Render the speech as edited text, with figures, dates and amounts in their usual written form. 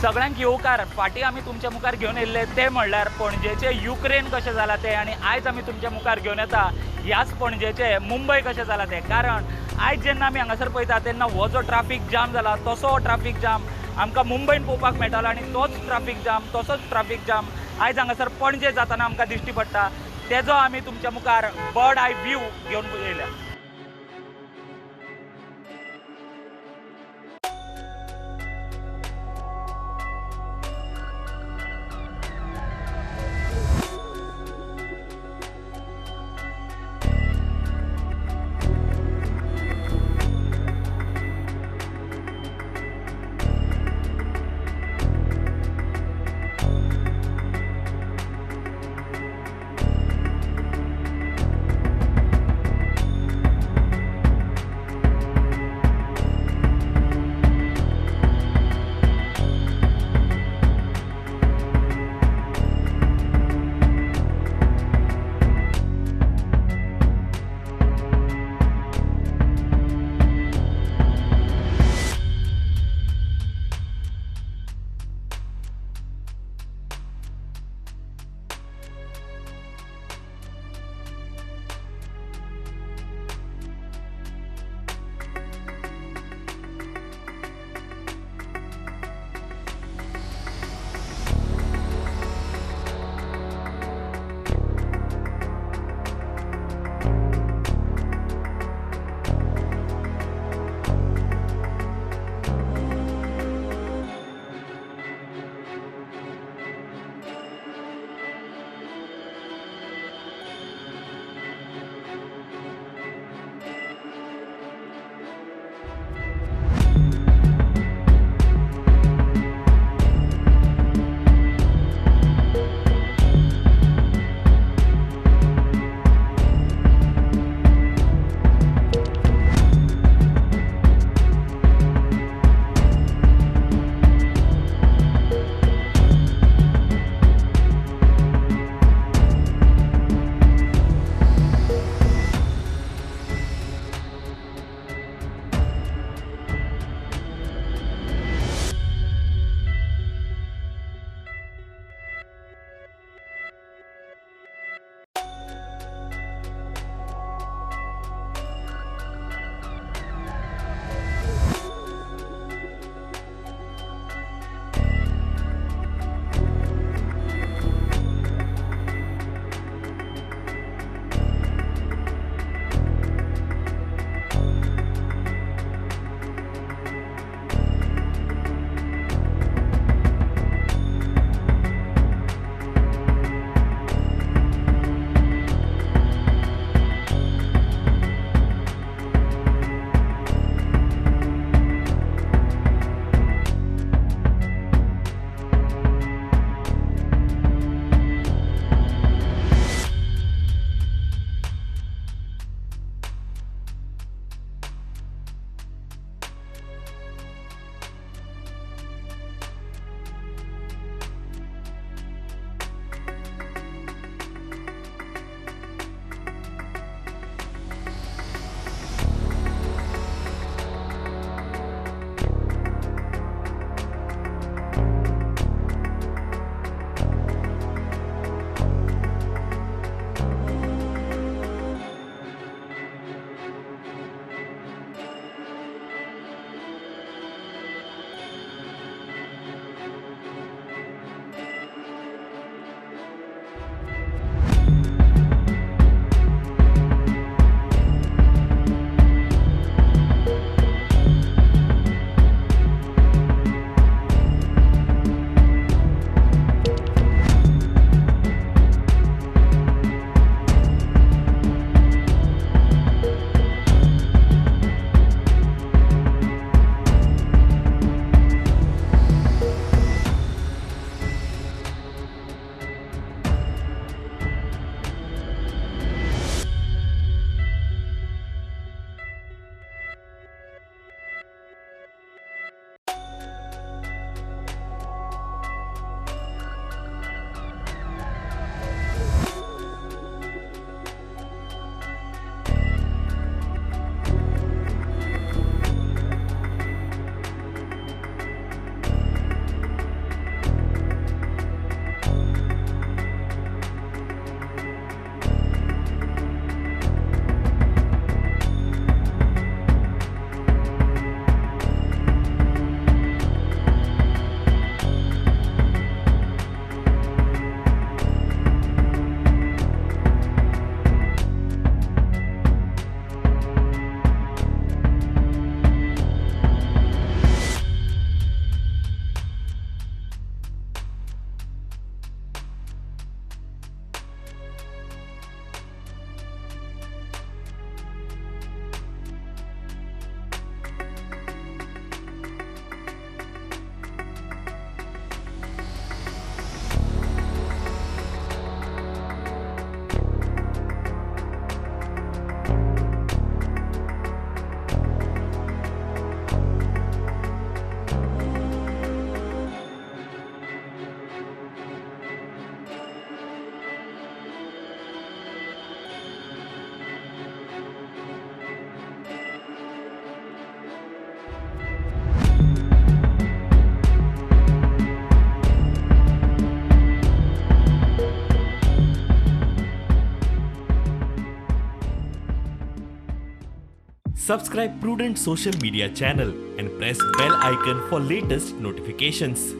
सगळ्यांक येवकार. फाटीं आमी तुमच्या मुखार घेवन येयल्ले ते म्हणल्यार पणजेचे युक्रेन कशें जालां तें, आनी आयज आमी तुमच्या मुखार घेवन येता ह्याच पणजेचे मुंबय कशें जालां तें. कारण आयज जेन्ना आमी हांगासर पळयता तेन्ना हो जो ट्राफीक जाम जाला तसो ट्राफीक जाम आमकां मुंबयन पळोवपाक मेळटालो आनी तोच ट्राफीक जाम तसोच ट्राफीक जाम आयज हांगासर पणजे जाताना आमकां दिश्टी पडटा. तेजो आमी तुमच्या मुखार बर्ड I view घेवन येयल्या. Subscribe Prudent Social Media channel and press bell icon for latest notifications.